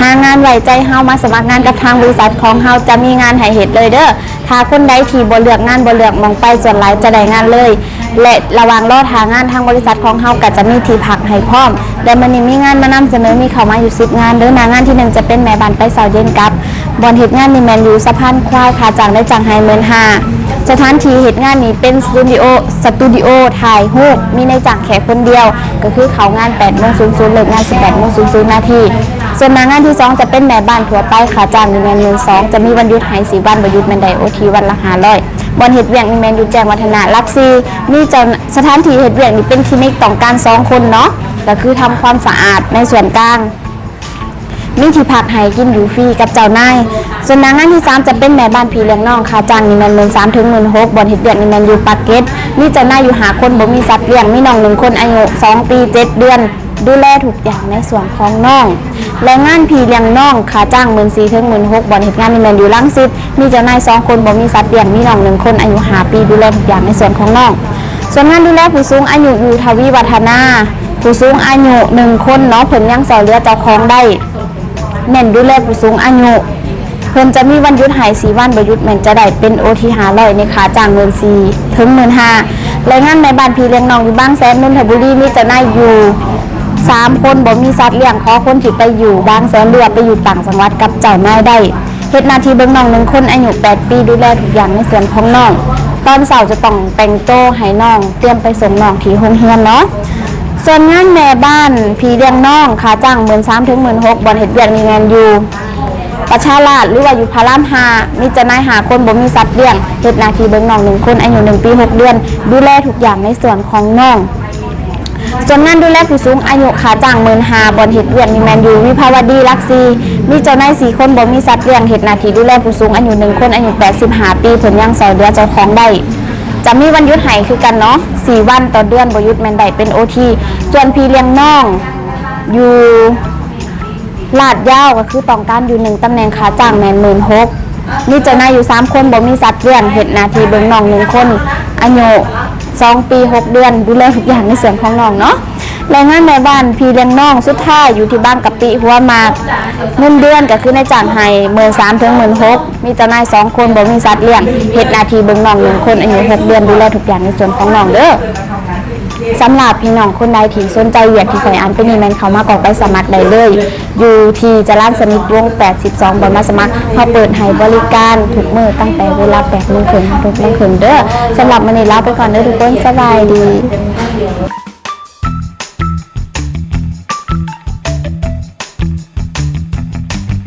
ຫາງານໄວ້ໃຈເຮົາ ມາສະໝັກງານກັບທາງບໍລິສັດຂອງເຮົາ ຈະມີງານໃຫ້ເຮັດເລີຍເດີ. ຖ້າຄົນໃດທີ່ບໍ່ເລືອກງານ ບໍ່ເລືອກໝ່ອງໄປ ສ່ວນຫຼາຍຈະໄດ້ງານເລີຍ ແລະ ລະຫວ່າງລໍຖ້າງານ ທາງບໍລິສັດຂອງເຮົາກໍຈະມີທີ່ພັກໃຫ້ພ້ອມ. ແລະ ມື້ນີ້ມີງານມານຳສະເໜີ ມີເຂົ້າມາຢູ່ສິບງານເດີ. ໜ້າງານທີໜຶ່ງຈະເປັນແມ່ບ້ານໄປເຊົ້າເຢັນກັບ. ບ່ອນເຮັດງານນີ້ແມ່ນຢູ່ສະພານຄວາຍ, ຄ່າຈ້າງໄດ້ຈ້າງໃຫ້ໝື່ນຫ້າ. ສະຖານທີ່ເຮັດງານນີ້ເປັນສະຕູດິໂອ, ສະຕູດິໂອຖ່າຍຮູບ, ມີນາຍຈ້າງແຄ່ຄົນດຽວ, ກໍຄືເຂົ້າງານແປດໂມງສູນສູນ ເລີກງານສິບແປດໂມງສູນສູນນາທີ. ສ່ວນໜ້າງານທີສອງຈະເປັນແມ່ບ້ານທົ່ວໄປ, ຄ່າຈ້າງນີ້ແມ່ນໝື່ນສອງ, ຈະມີວັນຢຸດໃຫ້ສີ່ວັນ, ບໍ່ຢຸດແມ່ນໄດ້ໂອທີວັນລະຫ້າຮ້ອຍ. ບ່ອນເຮັດວຽກນີ້ແມ່ນຢູ່ແຈ້ງວັດທະນະຫຼັກສີ່, ມີເຈົ້າ ສະຖານທີ່ເຮັດວຽກນີ້ເປັນຄລີນິກຕ້ອງການສອງຄົນເນາະ, ກໍຄືທຳຄວາມສະອາດໃນສ່ວນກາງ, ມີທີ່ພັກໃຫ້, ກິນຢູ່ຟຣີກັບເຈົ້ານາຍ. ສ່ວນໜ້າງານທີສາມຈະເປັນແມ່ບ້ານພີ່ລ້ຽງນ້ອງ, ຄ່າຈ້າງນີ້ແມ່ນໝື່ນສາມເຖິງໝື່ນຫົກ. ບ່ອນເຮັດວຽກນີ້ແມ່ນຢູ່ປາກເກດ, ມີເຈົ້ານາຍຢູ່ຫ້າຄົນ, ບໍ່ມີສັດລ້ຽງ, ມີນ້ອງໜຶ່ງຄົນ ອາຍຸສອງປີເຈັດເດືອນ. ດູແລທຸກຢ່າງໃນສ່ວນຂອງນ້ອງ. ແລະ ງານພີ່ລ້ຽງນ້ອງ ຄ່າຈ້າງໝື່ນສີ່ເຖິງໝື່ນຫົກ. ບ່ອນເຮັດງານນີ້ແມ່ນຢູ່ລັງສິດ, ມີເຈົ້ານາຍສອງຄົນ, ບໍ່ມີສັດລ້ຽງ, ມີນ້ອງໜຶ່ງຄົນ ອາຍຸຫ້າປີ, ດູແລທຸກຢ່າງໃນສ່ວນຂອງນ້ອງ. ສ່ວນງານດູແລຜູ້ສູງອາຍຸຢູ່ທະວີວັດທະນາ, ຜູ້ສູງອາຍຸໜຶ່ງຄົນເນາະ, ເພິ່ນຍັງຊ່ອຍເຫຼືອເຈົ້າຂອງໄດ້. ແມ່ນດູແລຜູ້ສູງອາຍຸ, ເພິ່ນຈະມີວັນຢຸດໃຫ້ສີ່ວັນ, ບໍ່ຢຸດແມ່ນຈະໄດ້ເປັນໂອທີຫ້າຮ້ອຍ ໃນຄ່າຈ້າງໝື່ນສີ່ເຖິງໝື່ນຫ້າ. ແລະ ງານແມ່ບ້ານພີ່ລ້ຽງນ້ອງຢູ່ບາງແສນ ນົນທະບູລີ ມີເຈົ້ານາຍຢູ່ສາມຄົນ, ບໍ່ມີສັດລ້ຽງ, ຂໍຄົນທີ່ໄປຢູ່ບາງແສນ ຫຼືວ່າໄປຢູ່ຕ່າງຈັງຫວັດກັບເຈົ້ານາຍໄດ້. ເຮັດໜ້າທີ່ເບິ່ງນ້ອງໜຶ່ງຄົນ ອາຍຸແປດປີ, ດູແລທຸກຢ່າງໃນສ່ວນຂອງນ້ອງ. ຕອນເຊົ້າຈະຕ້ອງແຕ່ງໂຕໃຫ້ນ້ອງ, ຕຽມໄປສົ່ງນ້ອງທີ່ໂຮງຮຽນເນາະ. ສ່ວນງານແມ່ບ້ານພີ່ລ້ຽງນ້ອງ ຄ່າຈ້າງໝື່ນສາມເຖິງໝື່ນຫົກ. ບ່ອນເຮັດວຽກນີ້ແມ່ນຢູ່ ປະຊາລາດ ຫຼືວ່າຢູ່ພະລາມຫ້າ, ມີເຈົ້ານາຍຫ້າຄົນ, ບໍ່ມີສັດລ້ຽງ, ເຮັດໜ້າທີ່ເບິ່ງນ້ອງໜຶ່ງຄົນ ອາຍຸໜຶ່ງປີຫົກເດືອນ, ດູແລທຸກຢ່າງໃນສ່ວນຂອງນ້ອງ. ສ່ວນງານດູແລຜູ້ສູງອາຍຸ ຄ່າຈ້າງໝື່ນຫ້າ. ບ່ອນເຮັດວຽກນີ້ແມ່ນຢູ່ວິພາວະດີຫຼັກສີ່, ມີເຈົ້ານາຍສີ່ຄົນ, ບໍ່ມີສັດລ້ຽງ, ເຮັດໜ້າທີ່ດູແລຜູ້ສູງອາຍຸໜຶ່ງຄົນ ອາຍຸແປດສິບຫ້າປີ, ເພິ່ນຍັງຊ່ອຍເຫຼືອເຈົ້າຂອງໄດ້. ຈະມີວັນຢຸດໃຫ້ຄືກັນເນາະ, ສີ່ວັນຕໍ່ເດືອນ, ບໍ່ຢຸດແມ່ນໄດ້ເປັນໂອທີ. ສ່ວນພີ່ລ້ຽງນ້ອງຢູ່ ລາດຍາວ ກໍຄືຕ້ອງການຢູ່ໜຶ່ງຕຳແໜ່ງ, ຄ່າຈ້າງແມ່ນໝື່ນຫົກ. ມີເຈົ້ານາຍຢູ່ສາມຄົນ, ບໍ່ມີສັດລ້ຽງ, ເຮັດໜ້າທີ່ເບິ່ງນ້ອງໜຶ່ງຄົນ, ອາຍຸສອງປີຫົກເດືອນ, ດູແລທຸກຢ່າງໃນສ່ວນຂອງນ້ອງເນາະ. ແລະ ງານແມ່ບ້ານພີ່ລ້ຽງນ້ອງສຸດທ້າຍຢູ່ທີ່ບາງກະປິຫົວໝາກ. ເງິນເດືອນກໍຄືນາຍຈ້າງໃຫ້ໝື່ນສາມເຖິງໝື່ນຫົກ, ມີເຈົ້ານາຍສອງຄົນ, ບໍ່ມີສັດລ້ຽງ, ເຮັດໜ້າທີ່ເບິ່ງນ້ອງໜຶ່ງຄົນ, ອາຍຸຫົກເດືອນ, ດູແລທຸກຢ່າງໃນສ່ວນຂອງນ້ອງເດີ້. ສຳລັບພີ່ນ້ອງຄົນໃດທີ່ສົນໃຈວຽກທີ່ຂ້ອຍອ່ານໄປນີ້ ແມ່ນເຂົ້າມາກອກໃບສະໝັກໄດ້ເລີຍ ຢູ່ທີ່ຈະລານສະໜິດວົງແປດສິບສອງ ບ່ອນມາສະໝັກ. ເຮົາເປີດໃຫ້ບໍລິການທຸກມື້ຕັ້ງແຕ່ເວລາແປດໂມງເຄິ່ງຫາຫົກໂມງເຄິ່ງເດີ້. ສຳລັບມື້ນີ້ລາໄປກ່ອນເດີ້ທຸກຄົນ, ສະບາຍດີ.